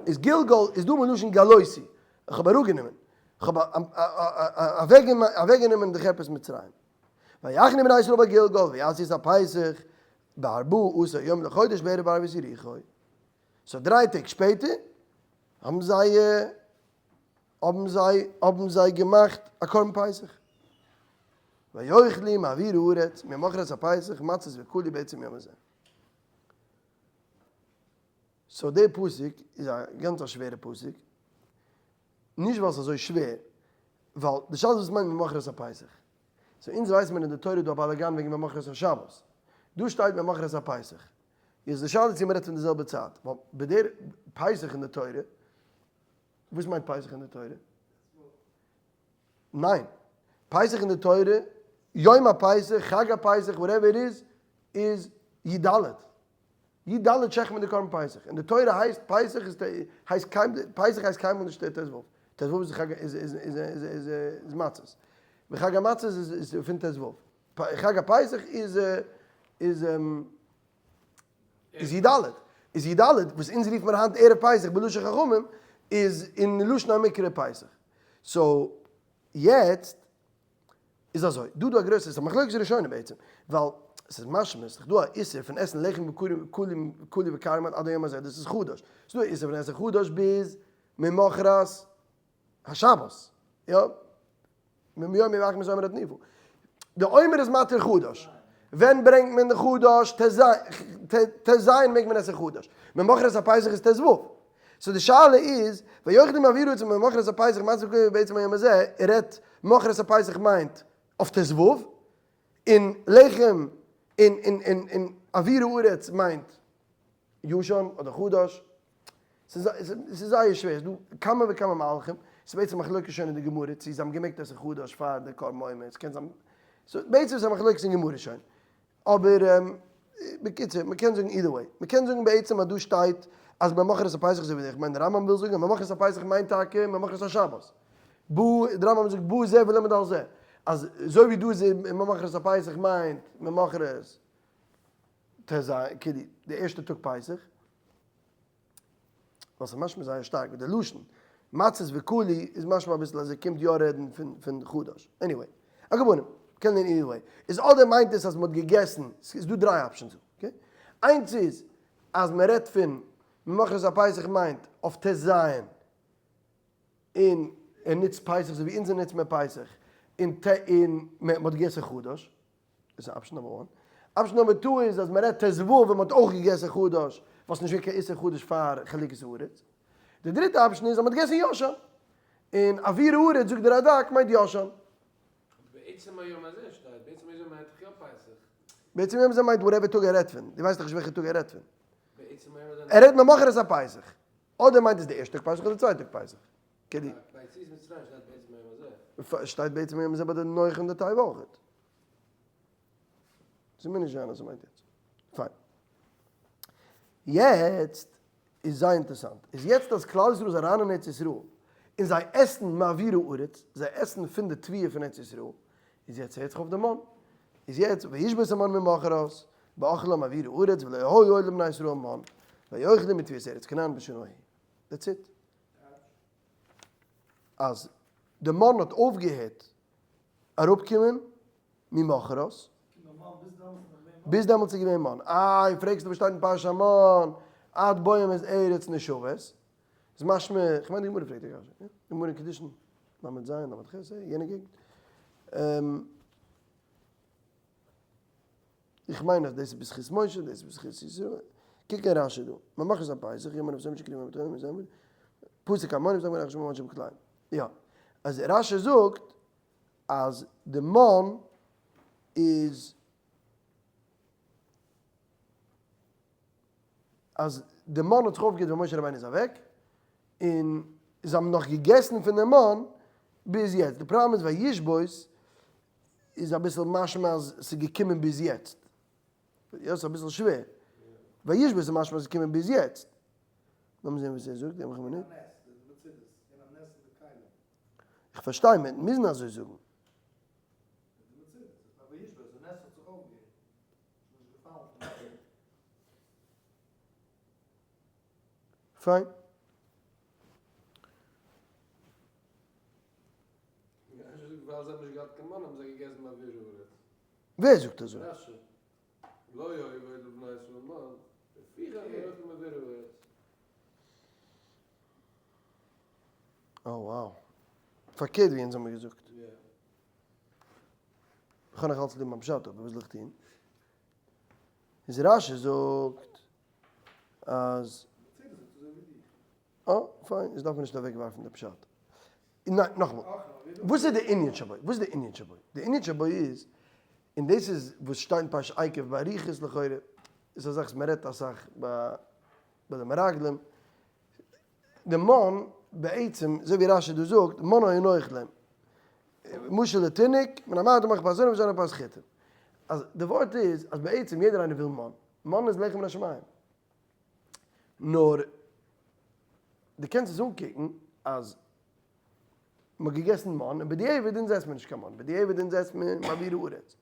איז גלגל איז דא מלשון גלותי, איך האב אראפגענומען, איך האב אוועקגענומען די חרפת מצרים. ויחנו בני ישראל בגלגל ויעשו את הפסח בארבעה עשר יום לחודש בערב ערבות יריחו. so דריי טעג שפעטער האבן זיי האבן זיי האבן זיי געמאכט א קרבן פסח. ויאכלו מעביר הארץ ממחרת הפסח מצות וכו' בעצם יום הזה. so די פסוק איז א גאנץ א שווערע פסוק, נישט ווייל ס'איז אזוי שווער, ווייל די שאלה איז וואס מיינט ממחרת הפסח. so אונז ווייסן מיר אין די תורה איז דא א באלאגאן וועגן ממחרת השבת, דא שטייט ממחרת הפסח, איז די שאלה צו מ'רעדט פון די זעלבע צייט, ווייל בדרך פסח אין די תורה, וואס מיינט פסח אין די תורה? ניין, פסח אין די תורה, יום הפסח, חג הפסח, whatever it is, איז י ד. י ד שעכט מען די קרבן פסח, און די תורה הייסט פסח איז הייסט קיין פסח הייסט קיינמאל נישט ט ו, ט ו איז חג איז איז איז איז איז איז מצות, וחג המצות איז איז פון ט ו, חג הפסח איז איז איז י ד, איז י ד וואס אונז רופט מען היינט ערב פסח בלשון חכמים איז אין לשון המקרא פסח, so יעצט איז אזוי, דא דא א גרויסע, ס'איז א מחלוקת ראשונים בעצם, ווייל ס'איז משמע, ס'איז דאך דא א איסור פון עסן לחם קלי וכרמל עד היום הזה, דאס איז חדש, ס'איז דא א איסור פון עסן חדש ביז ממחרת השבת, יא, מיום יברך מזמר התנופה. די עומר איז מתיר חדש, ווען ברענגט מען די חדש? ט ז מעג מען עסן חדש, ממחרת הפסח איז ט ו. so די שאלה איז, ויאכלו מעביר הארץ ממחרת הפסח מצות וכו' בעצם היום הזה, ער רעדט מחרת הפסח מיינט אויף ט ו, און לחם און און און און עביר הארץ מיינט ישן אדער חדש, ס'איז ס'איז זייער שווער, ס'איז דא כמה וכמה מהלכים, ס'איז בעצם מחלוקת שוין אין די גמרא צו זיי האבן געמעגט עסן חדש פאר די קרבן עומר, ס'קען זיין, so בעצם איז א מחלוקת אין גמרא שוין. אבער בקיצור, מ'קען זאגן either way. מ'קען זאגן בעצם אז דא שטייט אז ממחרת הפסח אזוי ווי איך מיין די רמב ם וויל זאגן אז ממחרת הפסח מיינט טאקע ממחרת השבת. בא, די רמב ם זאגט בא זה ולמד על זה. אז אזוי ווי דא איז ממחרת הפסח מיינט ממחרת ט ז, כאילו די ערשטע טאג פסח. ווייל ס'איז משמע זייער שטארק ווי די לשון מצות וכו' איז משמע אביסל אז ער קומט יא רעדן פון פון חדש. anyway. על כל פנים, קען לערנען either way. איז אדער מיינט עס אז מ'האט געגעסן, ס'איז דא דריי options דא, okay? איינס איז אז מ'רעדט פון ממחרת הפסח מיינט אויף ט ז און ער נוצט פסח אזוי ווי אונז נוצט מען פסח און ט און מ'האט געגעסן חדש. דאס איז option number one. option number two איז אז מען רעדט ט ו ווען מען האט אויך געגעסן חדש, וואס נישט געווען קיין איסור חדש פאר חלוקת הארץ. די דריטע option איז אז מען האט געגעסן ישן. און עביר הארץ זאגט די רדק מיינט ישן. בעצם היום הזה שטייט, בעצם היום הזה מיינט דאך יא פסח. בעצם היום הזה מיינט whatever טאג ער רעדט פון, דו ווייסט דאך נישט וועלכע טאג ער רעדט פון. בעצם היום הזה. ער רעדט ממחרת הפסח. אדער מיינט עס די ערשטע טאג פסח אדער די צווייטע טאג פסח. ביי יציאת מצרים שטייט בעצם היום הזה. שטייט בעצם היום הזה ביי די נוח און די תיבה אויכעט. ס'מוז נישט זיין אז ס'מיינט יעצט. פיין. יעצט איז זייער אינטערסאנט, איז יעצט אז כלל ישראל איז אריין אין ארץ ישראל, און זיי עסן מאוויר הארץ, זיי עסן פון די תבואה פון ארץ ישראל, איז יעצט הערט זיך אויף די מן, איז יעצט וישבות המן ממחרת, באכלם מאוויר הארץ ולא היה עוד לבני ישראל מן, ויאכלו מתבואת ארץ כנען בשנה ההיא. That's it. אז די מן האט אויפגעהערט אראפקומען ממחרת. ביז דעמאלטס איז געווען מן. איי, פרעגסטו וואס שטייט אין פרשת המן, עד בואם את ארץ נושבת. איז משמע, איך מיין די גמרא פרעגט די קשיא, די גמרא אין קידושין, ל' ז', ל' ח', יענע געגנט. איך מיין אז דאס איז בזכות משה, דאס איז בזכות ישראל. קוק אין רשי דא, ממחרת הפסח, יאמר רבי סעמיש קרימא בתחילה מזמר, פסוק המון, וזמר אחר שמות שם כלאים. יא, אז רשי זאגט אז די מן איז אז די מן האט זיך אויפגעהערט ווען משה רבינו איז אוועק, און זיי האבן נאך געגעסן פון די מן ביז יעצט. די פראבלעם איז וישבות איז אביסל משמע אז ס'איז געקומען ביז יעצט. יא, ס'איז אביסל שווער. וישבות איז משמע אז ס'איז געקומען ביז יעצט. לאמיר זען וואס ער זאגט, געב מיך א מינוט. איך פארשטיי, מען וועט מוזן אזוי זאגן. פיין. ווער זאגט אזוי? אה wow. פארקערט ווי אונז האמיר געזאגט. כ'האב נאך אלץ ליב מיין פשט אבער וואס זאל איך טון. איז רשי זאגט אז. אה, פיין, איז דארף מען נישט אוועק ווארפן די פשט. ניין, נאכאמאל. וואס איז די ענין שבו? וואס איז די ענין שבו? די ענין שבו איז, און דאס איז וואס שטייט אין פרשת עקב באריכות לכאורה, איז א זאך וואס מען רעדט אסאך ביי די מרגלים, די מן בעצם, אזוי ווי רשי דא זאגט, מן היה נוח להם. משל לתינוק, מן המעט ומח פת זונה ושאינו פת חיטים. אז די ווארט איז אז בעצם יעדער איינער וויל מן. מן איז לחם מן השמים. נאר דו קענסט עס אנקוקן אז מ'האט געגעסן מן און בדיעבד אונז עסט מען נישט קיין מן, בדיעבד אונז עסט מען מעביר הארץ.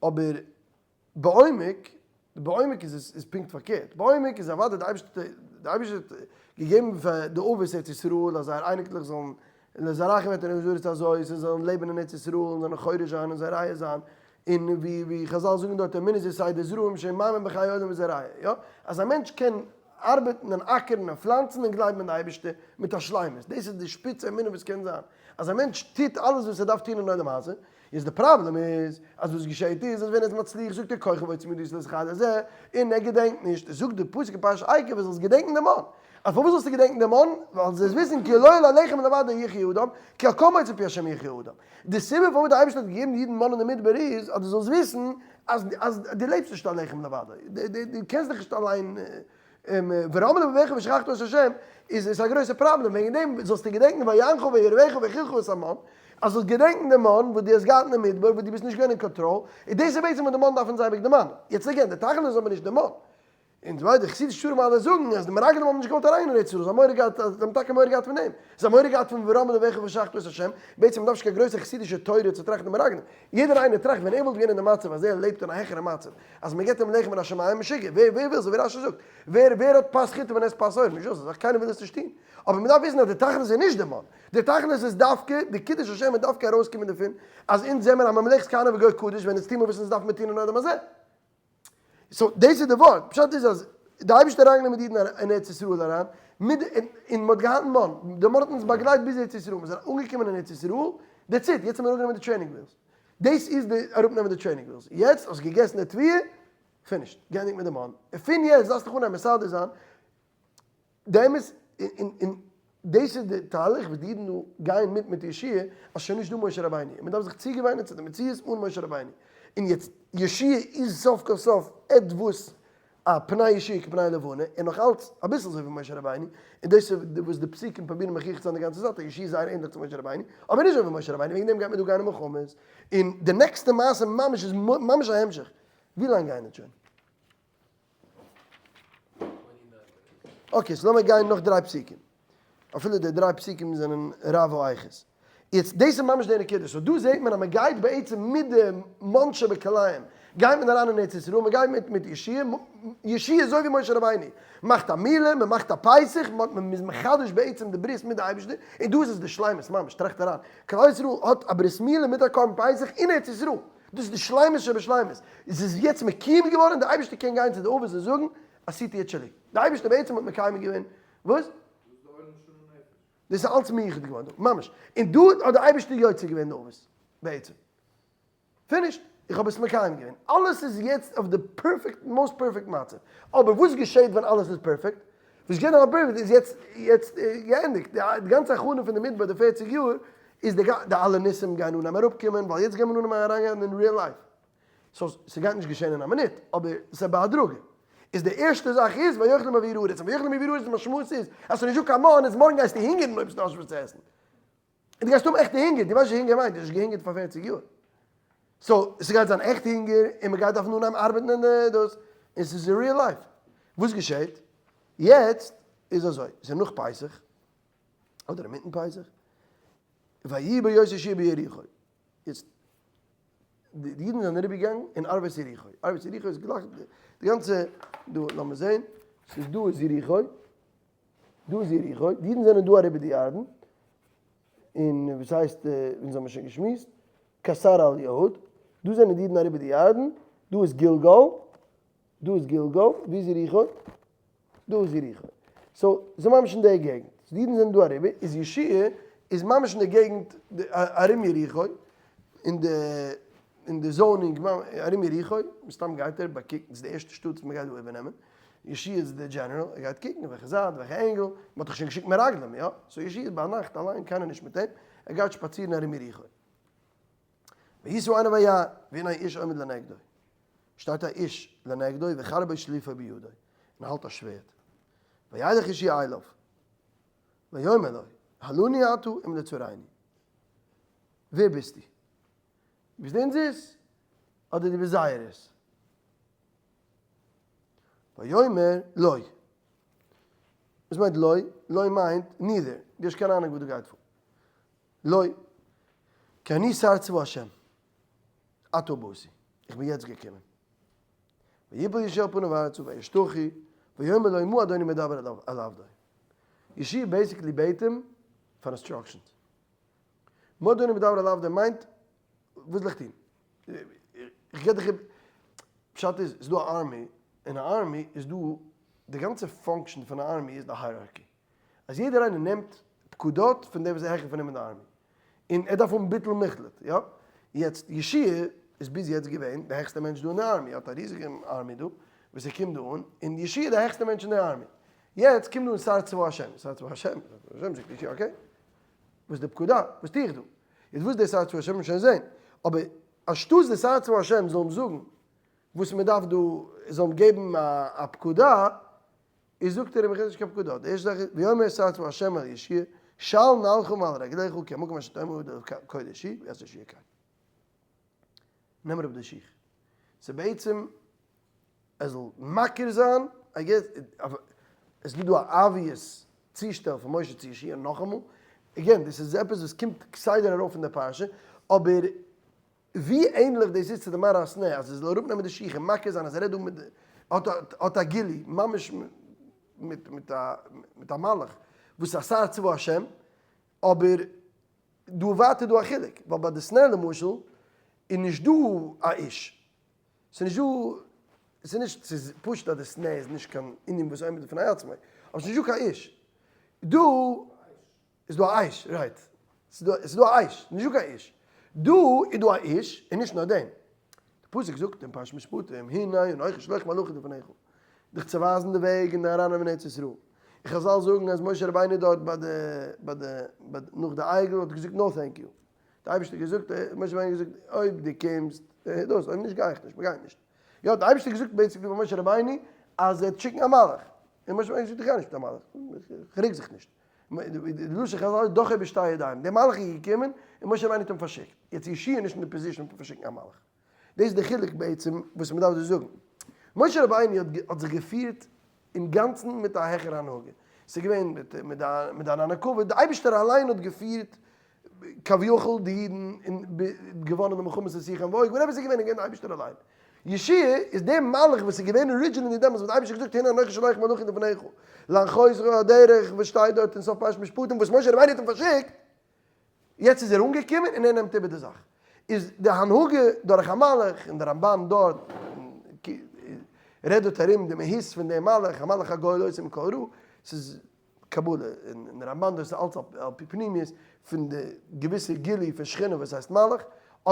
אבער בעומק, בעומק איז עס איז פונקט פארקערט, בעומק איז אוודאי די אייבערשטער די אייבערשטער האט געגעבן פאר די אבות ארץ ישראל אז זייער אייניקלעך זאלן לזרעכם אתן את הארץ הזאת און זאלן לעבן אין ארץ ישראל און זאלן חורש זיין און זורע זיין, און ווי ווי חזל זאגן דארט אמונה איז יסוד הזרעים שאין מאמין בחיי עולם וזורע, יא? אז א מענטש קען ארבעטן און אקערן און פלאנצן און גלייבן אין די אייבערשטער מיט א שלימות, דאס איז די שפיץ אמונה וואס קען זיין, אז א מענטש טוט אלעס וואס ער דארף טון אין עולם הזה, איז די פראבלעם איז אז וואס געשעהט איז אז ווען ער איז מצליח זאגט ער כוחי ועוצם ידי עשו לי חיל הזה, און ער געדענקט נישט, זאגט די פסוק אין פרשת עקב ער זאל געדענקן די מן, אז פארוואס זאלסטו געדענקן די מן, ווייל זאלסט וויסן כי לא על הלחם לבדו יחיה אדם, כי על כל מוצא פי השם יחיה אדם. די סיבה פארוואס די אייבערשטער האט געגעבן די אידן מן אין די מדבר איז אז דו זאלסט וויסן אז אז דו לעבסט נישט על לחם לבדו, דו קענסט דיך נישט אליין ורם לבבך ושכחת את השם, איז עס א גרויסע פראבלעם, וועגן דעם זאלסטו געדענקן ויענך וירבך ויאכילך את המן, אז זאלסט געדענקן די מן וואס דו האסט געהאט אין די מדבר וואס דו ביסט נישט געווען אין קאנטראל, און דאס איז בעצם וואס די מן דארף אונז אייביג דערמאנען. יעצט again, די תכלית איז אבער נישט די מן. און ווייל די חסידישע ספרים אלע זאגן אז די מרגלים האבן נישט געוואלט אריין אין ארץ ישראל, זיי האבן מורא געהאט, זיי האבן טאקע מורא געהאט פון דעם, זיי האבן מורא געהאט פון ורם לבבך ושכחת את השם, בעצם מ'דארף נישט קיין גרויסע חסידישע תורה צו טראכטן די מרגלים, יעדער איינער טראכט ווען ער וואלט געווען אין די מצב אז ער לעבט אין א העכערע מצב, אז מ'געט אים לחם מן השמים, משוגע, ווער ווער וויל, אזוי ווי רשי זאגט, ווער ווער האט פת חיטים און עסט פת שעורים, נישט דאס, אזאך קיינער וויל עס נישט טון, אבער מ'דארף וויסן אז די תכלית איז נישט די מן, די תכלית איז דווקא די קידוש השם און דווקא ארויסקומען דערפון אז אונז זעמער א ממלכת כהנים וגוי קדוש ווען אונז טוהן מיר וואס אונז דארף מיר טוהן אין עולם הזה. so דאס איז די ווארט, פשט איז אז די אייבערשטער אריינגענומען די אידן אין ארץ ישראל אריין, מיט די, און מען האט געהאט מן, די מן האט אונז באגלייט ביז ארץ ישראל, מיר זענען אנגעקומען אין ארץ ישראל, that's it, יעצט האבן מיר אראפגענומען די training wheels, דאס איז די אראפנעמען די training wheels, יעצט האסט געגעסן די תבואה, finished, געענדיגט מיט די מן, און פון יעצט דארפסטו דיך אנהייבן מסדר זיין, די אמת, און דאס איז די תהליך וואס די אידן דא גייען מיט מיט יהושע, אז שוין נישט דא משה רבינו, און מען דארף זיך צוגעוויינען צו די מציאות אן משה רבינו, און יעצט יהושע איז סוף כל סוף עטוואס א פני יהושע כפני לבנה, און נאך אלץ אביסל אזוי ווי משה רבינו, און דאס איז וואס די פסוקים פרובירן מוכיח צו זיין די גאנצע צייט אז יהושע איז זייער ענדליך צו משה רבינו, אבער נישט אזוי ווי משה רבינו, וועגן דעם גייט מען דא גיין אין מלחמות, און די נעקסטע מעשה ממש איז ממש א המשך, ווי לאנג גייען אונז שוין? Okay, so לאמיר גיין נאך דריי פסוקים. אפילו די דריי פסוקים זענען רב האיכות. יעצט, דאס איז ממש די נקודה. So דא זעט מען אז מען גייט בעצם מיט די מאנשע בכלאיים, גייט מען אריין אין ארץ ישראל, מען גייט מיט מיט יהושע, יהושע איז אזוי ווי משה רבינו, מאכט א מילה, מען מאכט א פסח, מען איז מחדש בעצם די ברית מיט די אייבערשטער, און דא איז עס די שלימות ממש, טראכט אריין, כלל ישראל האט א ברית מילה מיט א קרבן פסח אין ארץ ישראל, דאס איז די שלימות שבשלימות, עס איז יעצט מקוים געווארן, די אייבערשטער קען גיין צו די אבות און זאגן, עשיתי את שלי, די אייבערשטער בעצם האט מקיים געווען, וואס? דאס איז אלץ מיוחד געווארן דא, ממש, און דא האט די אייבערשטער יוצא געווען די אבות, בעצם. Finished, איך האב עס מקיים געווען, אלעס איז יעצט אויף די perfect, most perfect מצב, אבער וואס געשעט ווען אלעס איז perfect? וואס געשעט ווען אלעס perfect איז יעצט יעצט געענדיגט, די גאנצע הכנה פון די מדבר די פערציג יאר איז די די אלע ניסים גייען אנהייבן אראפקומען, ווייל יעצט גייט מען אנהייבן אריינגיין אין real life, so ס'גייט נישט געשען אין א מינוט, אבער ס'איז בהדרגה. איז די ערשטע זאך איז ויאכלו מעבור הארץ, און ויאכלו מעבור הארץ די משמעות איז אז ס'איז נישטא קיין מן, איז מארגן גייסטו הונגערן אויב ס'איז נישט וואס צו עסן. און דו גייסט האבן עכטע הונגער, דו ווייסט וואס הונגער מיינט, דו האסט נישט געהונגערט פאר פערציג יאר. So, ס'גייט זיין עכט הונגער, און מ'גייט דארפן אנהייבן ארבעטן אין די דאס, און ס'איז real life. וואס געשעט? יעצט איז אזוי, ס'איז נאך פסח, אדער אינמיטן פסח, ויהי בהיות יהושע ביריחו. יעצט, די אידן זענען אריבערגעגאנגען אין ערבות יריחו. ערבות יריחו איז גלייך די גאנצע, דא, לאמיר זען, ס'איז דא איז יריחו, דא איז יריחו, די אידן זענען דא אריבער די ירדן, און וואס הייסט, אונז האבן שוין געשמועסט, כשר על יהוד, דא זענען די אידן אריבער די ירדן, דא איז גלגל, דא איז גלגל, ווי איז יריחו? דא איז יריחו. So, ס'איז ממש אין די געגנט. So די אידן זענען דא אריבער, איז יהושע איז ממש אין די געגנט ארום יריחו, אין די אין די zoning ארום יריחו, מסתם גייט ער באקוקן, ס'איז די ערשטע שטאט וואס מ'גייט דא איבערנעמען, יהושע איז די דזשענעראל, ער גייט קוקן וועלכע זייט, וועלכע angle, מ'האט דאך שוין געשיקט מרגלים, יא? So יהושע איז ביינאכט אליין, קיינער נישט מיט אים, ער גייט שפאצירן ארום יריחו. וישא עיניו וירא, והנה איש עומד לנגדו. שטייט א איש לנגדו וחרבו שלופה בידו, און ער האלט א שווערד. וילך יהושע אליו, ויאמר לו, הלנו אתה אם לצרינו. ווער ביסטו? ביסט דו אונזערס אדער דו ביסט זייערערס? ויאמר לא. וואס מיינט לא? לא מיינט neither, דו האסט קיין אהנונג וואס דא גייט פאר. לא. כי אני שר צבא השם. עתה באתי. איך בין יעצט געקומען. ויפל יהושע על פניו ארצה וישתחו ויאמר לו מה אדוני מדבר אל עבדו. יהושע basically בעט אים פאר instructions. מה אדוני מדבר אל עבדו מיינט וואס זאל איך טון? איך גיב דיך איבער, פשט איז, ס'איז דא א army, אין א army איז דא, די גאנצע function פון א army איז די hierarchy, אז יעדער איינער נעמט פקודות פון דעם וואס איז העכער פון אים אין די army, און ער דארף האבן ביטול מוחלט, יא? יעצט יהושע איז ביז יעצט געווען די העכסטע מענטש דא אין די army, ער האט א ריזיגע army דא, וואס ער קומט דא אן, און יהושע איז די העכסטע מענטש אין די army, יעצט קומט דא אן שר צבא השם, שר צבא השם, שר צבא השם זאגט יהושע okay, וואס איז די פקודה? וואס טו איך דא? יעצט וואס דער שר צבא השם וועט מען שוין זען, אבער אנשטאטס דער שר צבא השם זאל אים זאגן וואס מען דארף דא, זאל אים געבן א פקודה, איז זאגט ער אים איך רעד נישט קיין פקודה, די ערשטע זאך איז ויאמר שר צבא השם אל יהושע של נעלך מעל רגליך כי המקום אשר אתה עומד עליו קודש הוא, ויעש יהושע כן. נעם אראפ די שיך. ס'איז בעצם ער זאל מכיר זיין, I guess, עס איז דא דא א obvious צושטעל פון משה צו יהושע נאכאמאל, again דאס איז עפעס וואס קומט כסדר ארויף אין די פרשה, אבער ווי ענליך דאס איז צו די מראה הסנה אז ער זאל אראפנעמען די שיך און מכיר זיין אז ער רעדט דא מיט די, האט האט א גילוי ממש מיט מיט א מיט א מלאך וואס איז א שר צבא השם, אבער דא ווייטער דא א חילוק, ווייל ביי די סנה למשל איז נישט דא א איש, ס'איז נישט דא, ס'איז נישט, ס'איז פשוט אז די סנה איז נישט קיין ענין וואס עומד בפני עצמו, אבער ס'איז נישט דא קיין איש. דא איז דא א איש, right. ס'איז דא א איש, נישט דא קיין איש. דא איז דא א איש, און נישט נאר דעם. די פסוק זאגט אין פרשת משפטים, הנה אנכי שולח מלאכי לפניך, דיך צו ווייזן די וועג און ארייננעמען ארץ ישראל. און חזל זאגן אז משה רבינו דארט ביי די, ביי די, ביי די, נאך די עגל האט געזאגט no thank you. די אייבערשטער האט געזאגט, משה רבינו האט געזאגט, אויב דו קומסט, דאס, אויב נישט גיי איך נישט, מ'גייט נישט. יא, די אייבערשטער האט געזאגט basically פאר משה רבינו אז ער וועט שיקן א מלאך. און משה רבינו האט געזאגט, איך גיי נישט מיט א מלאך, איך רוק זיך נישט. די לשון חזל איז דוחה בשתי ידיים. דער מלאך איז געקומען און משה רבינו האט אים פארשיקט. יעצט יהושע איז נישט אין די position פון פארשיקן א מלאך. דאס איז די חילוק בעצם וואס מ'דארף דא זאגן. משה רבינו האט זיך געפירט. אינגאנצן מיט א העכערע הנהגה, ס'איז געווען מיט מיט די ענני כבוד, די אייבערשטער אליין האט געפירט כביכול די אידן און געוואנען די מלחמות אין סיחון ועוג, whatever ס'איז געווען איז געווען די אייבערשטער אליין. יהושע איז דער מלאך וואס איז געווען originally דעמאלטס וואס די אייבערשטער האט געזאגט הנה אנכי שולח מלאכי לפניך להנחות הדרך וואס שטייט דארט אין סוף פרשת משפטים וואס משה רבינו האט אים פארשיקט, יעצט איז ער אנגעקומען און ער נעמט איבער די זאך. איז די הנהגה דורך א מלאך, און די רמבן דארט רעדט דארט ארום די מהות פון דעם מלאך, המלאך הגואל אותי מכל רע, ס'איז קבלה, און רמבן דאס איז אלץ על פי פנימיות פון די געוויסע גילוי פון שכינה וואס הייסט מלאך,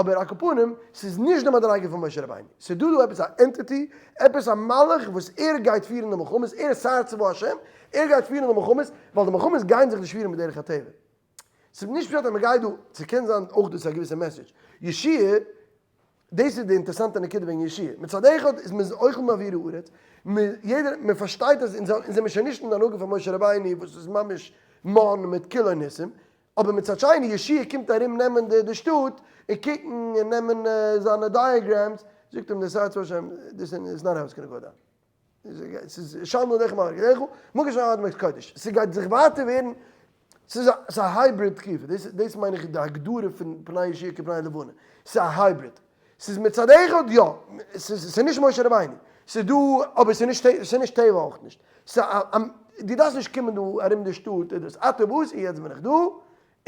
אבער על כל פנים, ס'איז נישט די מדריגה פון משה רבינו, ס'איז דא דא עפעס א entity, עפעס א מלאך וואס ער גייט פירן די מלחמות, ער איז שר צבא השם, ער גייט פירן די מלחמות, ווייל די מלחמות גייען זיך נישט פירן בדרך הטבע. ס'איז נישט פשט אז מ'גייט דא, ס'קען זיין אויך דאס איז א געוויסע message. יהושע, דאס איז די אינטערעסאנטע נקודה וועגן יהושע. מצד אחד איז מען אוכל מאוויר הארץ, יעדער, מען פארשטייט אז אונז זעמיר שוין נישט אין די הנהגה פון משה רבינו וואס איז ממש מן מיט כולו ניסים, אבער מצד שני יהושע קומט ארום נעמען די שטאט און קוקן און נעמען זיינע diagrams, זאגט אים דער שר צבא השם, this is not how it's gonna go down. ס'איז שלנו לחם על רגליך, מוגש על אדמת קודש. ס'גייט זיך ווייטער ווערן, ס'איז א hybrid תקופה, דאס דאס מיין איך די הגדרה פון פני יהושע כפני לבנה, ס'איז א hybrid. ס'איז מצד אחד יא, ס'איז נישט משה רבינו, ס'איז דא, אבער ס'איז נישט ס'איז נישט טבע אויך נישט. ס'איז א, דו דארפסט נישט קומען דא ארום די שטאט און דאס, אתה באת און יעצט בין איך דא,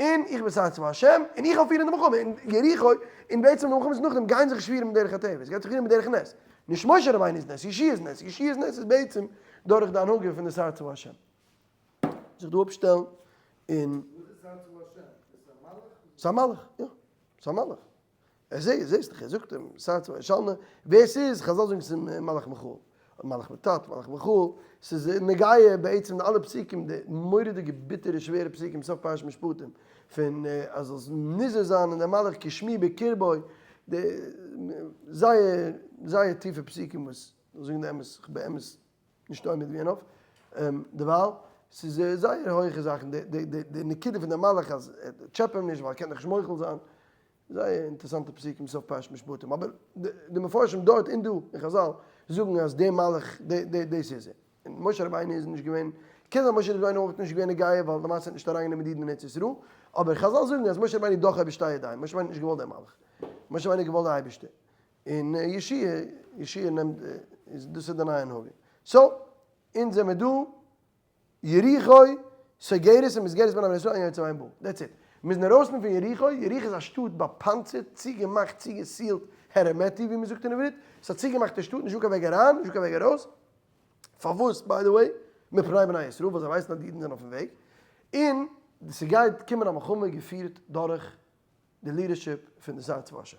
און איך בין שר צבא השם, און איך וועל פירן די מלחמה, און יריחו, און בעצם די מלחמות נאכדעם גייען זיך נישט פירן בדרך הטבע, עס גייט זיך פירן בדרך נס. נישט משה רבינו'ס נס, יהושע'ס נס, יהושע'ס נס איז בעצם דורך די הנהגה פון די שר צבא השם. זיך דא אפשטעלן און. וואס איז שר צבא השם? איז עס א מלאך? ס'איז א מלאך, יא. ס'איז א מלאך. ער זעהט, זעהסט דאך, ער זאגט אים, שר צבא השם, ווער ס'איז, חזל זאגן ס'איז מלאך מיכאל. מלאך מט"ט, מלאך מיכאל, ס'איז נוגע בעצם די אלע פסוקים, די מורא'דיגע ביטערע שווערע פסוקים סוף פרשת משפטים, פון אז זאלסט נזהר זיין אין די מלאך כי שמי בקרבו, די זייער זייער טיפע פסוקים וואס זאגן די אמת, איך באמת נישט עומד געווען אויף דערווייל, ס'איז זייער הויכע זאכן, די נקודה פון די מלאך אז טשעפע אים נישט ווייל ער קען דיך נישט מוחל זיין, זייער אינטערעסאנטע פסוקים סוף פרשת משפטים, אבער די מפרשים דארט און דא אין חזל זאגן אז דער מלאך דאס איז ער, און משה רבינו איז נישט געווען, קען זיין משה רבינו אויך נישט געווען נוגע ווייל למעשה האט נישט אריינגענומען די אידן אין ארץ ישראל, אבער חזל זאגן אז משה רבינו דוחה בשתי ידיים, משה רבינו האט נישט געוואלט דעם מלאך, משה רבינו האט געוואלט די אייבערשטער, און יהושע, יהושע נעמט, דאס איז די נייע הנהגה, so אונז זעמיר דא. יריחו, סוגרת ומסגרת בין הבני ישראל אין יוצא ואין בא. That's it. מ'איז אינדערויסן פון יריחו, יריחו איז א שטאט באפאנצערט, צוגעמאכט, צוגע seal ט, הערמעטי ווי מ'זאגט אין עברית, ס'איז א צוגעמאכטע שטאט, נישטא קיין וועג אריין, נישטא קיין וועג ארויס. פארוואס by the way? מפני בני ישראל, ווייל זיי ווייסן אז די אידן זענען אויפן וועג. און ס'גייט קומען א מלחמה געפירט דורך די leadership פון די שר צבא השם.